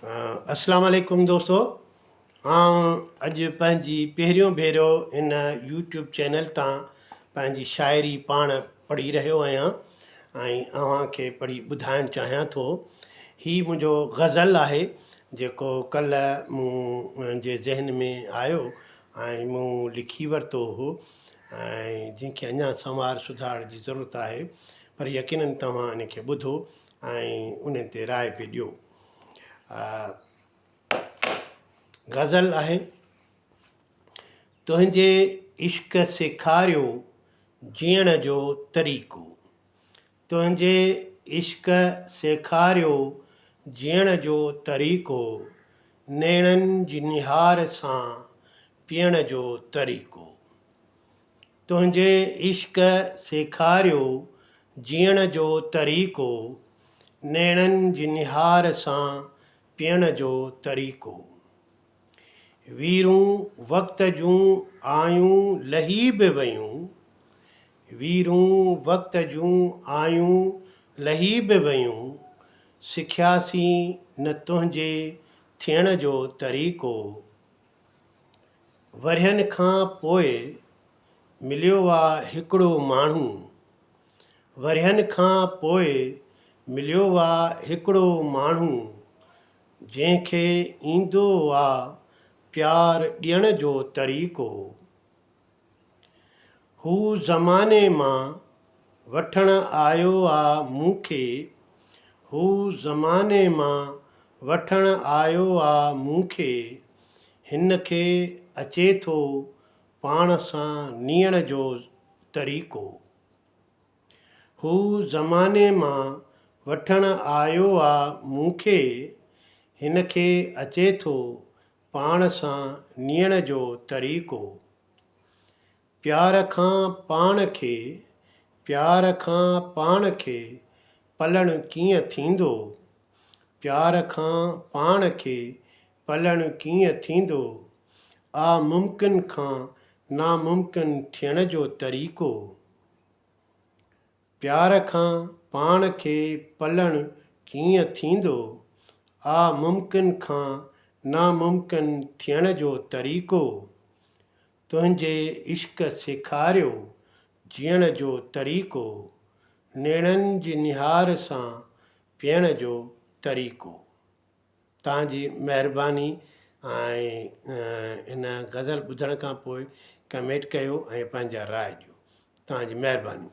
اسلام عليڪم دوستو آئون اڄ پنهنجي پهريون ڀيرو هن يوٽيوب چينل تان پنهنجي شاعري پاڻ پڙهي رهيو آهيان ۽ اوهان کي پڙهي ٻڌائڻ چاهيان ٿو هي منهنجو غزل آهي جيڪو ڪلهه منهنجي ذهن ۾ آيو ۽ مون لکي ورتو هو ۽ جنهن کي اڃا سنوار سڌار جي ضرورت آهي پر يقينن توهان ان کي ٻڌو ۽ ان تي راء به ڏيو. غزل آهي، تنهنجي عشق سيکاريو جيئڻ جو طريقو، تنهنجي عشق سيکاريو جيئڻ جو طريقو، نيڻن جي نهار سان پيئڻ جو طريقو. تنهنجي عشق سيکاريو جيئڻ جو طريقو، نيڻن جي نهار سان پيئڻ جو طريقو. ويرون وقت جون آيون لهي به ويون، ويرون وقت جون آيون لهي به ويون، سکياسين نه تنهنجي ٿيڻ جو طريقو. ورهين کان پوء مليو آ هڪڙو ماڻهو، ورهين کان پوء مليو آ هڪڙو ماڻهو، جنهن کي ايندو آ پيار ڏيڻ جو طريقو. هو زماني مان وٺڻ آيو آ مون کي، هو زماني مان وٺڻ آيو آ مون کي، هن کي اچي ٿو پاڻ سان نيڻ جو طريقو. هو زماني مان وٺڻ آيو آ مون کي، هن کي اچي ٿو پاڻ سان نيڻ جو طريقو. پيار کان پاڻ کي، پيار کان پاڻ کي پلڻ ڪيئن ٿيندو؟ پيار کان پاڻ کي پلڻ ڪيئن ٿيندو؟ آ ممڪن کان ناممڪن ٿيڻ جو طريقو. پيار کان پاڻ کي پلڻ ڪيئن ٿيندو؟ آ ممڪن کان ناممڪن ٿيڻ جو طريقو. تنهنجي عشق سيکاريو جيئڻ جو طريقو، نيڻن جي نهار سان پيئڻ جو طريقو. توهان جي مهرباني ۽ هن غزل ٻڌڻ کان پوء ڪمينٽ ڪيو ۽ پنهنجا راء ڏيو. توهان جي مهرباني.